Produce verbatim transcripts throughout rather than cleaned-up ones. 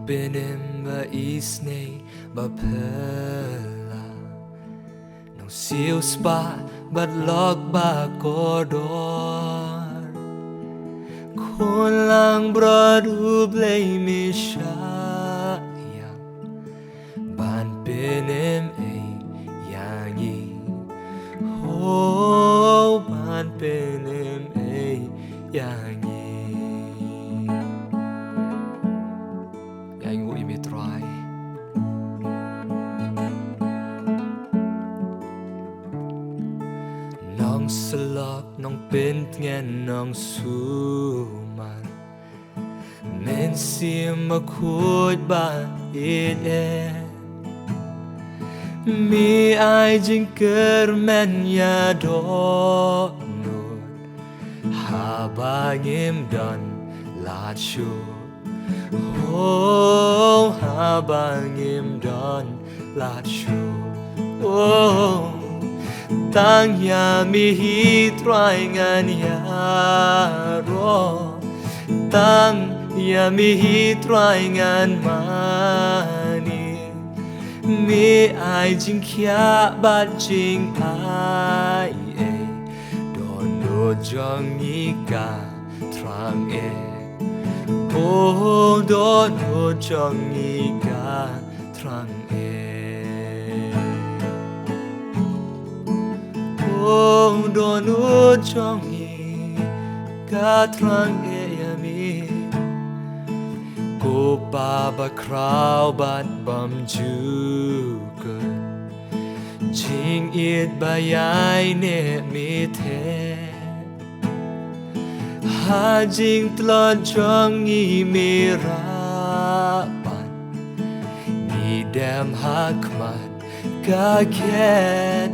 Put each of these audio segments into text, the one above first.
Nongpynim ba isynei ba phylla, nongsiewspah bad lok ba kordor. Khun langbrot U Blei, me shah ïap ban pynim ei ïa ngi. Ho, ban pynim ei ïa ngi. Ïa ngi, me Trai. Nongsyllok, nongpyntngen, nongsumar, Mynsiem Bakhuid ba ïeit eh. Me ai jingkyrmen ïa dohnud haba ngim don lad shuh. Oh, haba ngim don lad shuh. Oh, tang ïa me hi Trai ngan ïaroh. Tang ïa me hi Trai ngan mane. Me ai jingkhiah bad jingai ei. Dohnud jong ngi ka thrang eh. Oh, dohnud jong ngi ka thrang eh. Oh, dohnud jong ngi ka thrang eh ïa me. Ko Pa bakhraw bad bymjukut, jingïeit ba ïaineh me theh. Ha jingtlot jong ngi me rah pat, ngi dem ha khmat ka khet.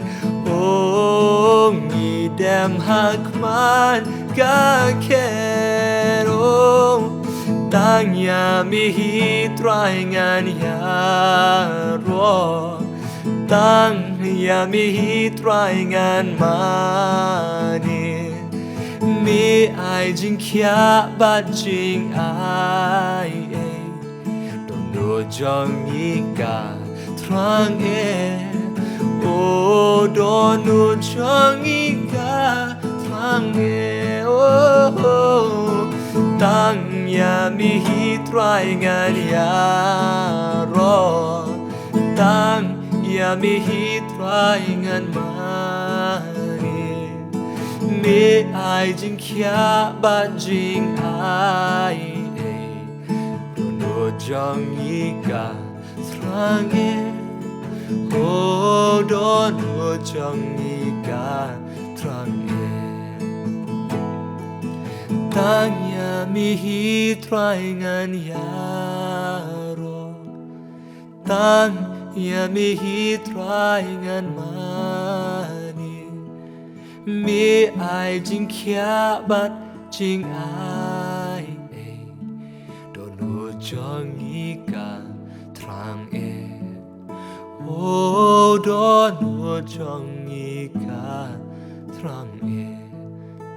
Oh, ngi dem ha khmat ka khet. Oh, tang ïa me hi Trai ngan ïaroh. Tang ïa me hi Trai ngan mane. Me ai jingkhiah bad jingai ei. Dohnud jong ngi ka thrang eh. Oh, dohnud jong ngi ka thrang eh. Oh, tang ïa me hi Trai ngan ïaroh. Tang ïa me hi Trai ngan mane. Me ai jingkhiah bad jingai ei. Dohnud jong ngi ka thrang eh. Oh, dohnud jong ngi ka thrang eh. Tang ïa me hi Trai ngan ïaroh. Tang ïa me hi Trai ngan mane. Me ai jingkhiah bad jingai ei. Dohnud jong ngi ka thrang eh. Oh, dohnud jong ngi ka thrang eh.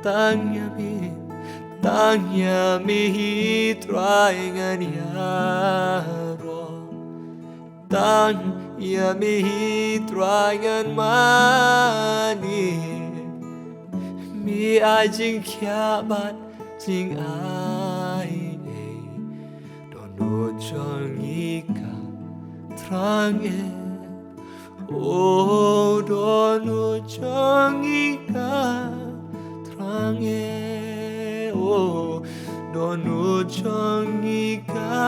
Tang ïa me, tang ïa me hi Trai ngan ïaroh. Tang ïa me hi Trai ngan mane. Me ai jingkhiah bad jingai ei. Dohnud jong ngi ka thrang eh. Oh, dohnud jong ngi ka thrang eh. Oh, dohnud jong ngi ka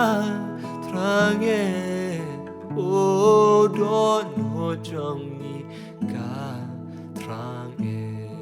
thrang eh. Oh, dohnud jong ngi ka thrang eh.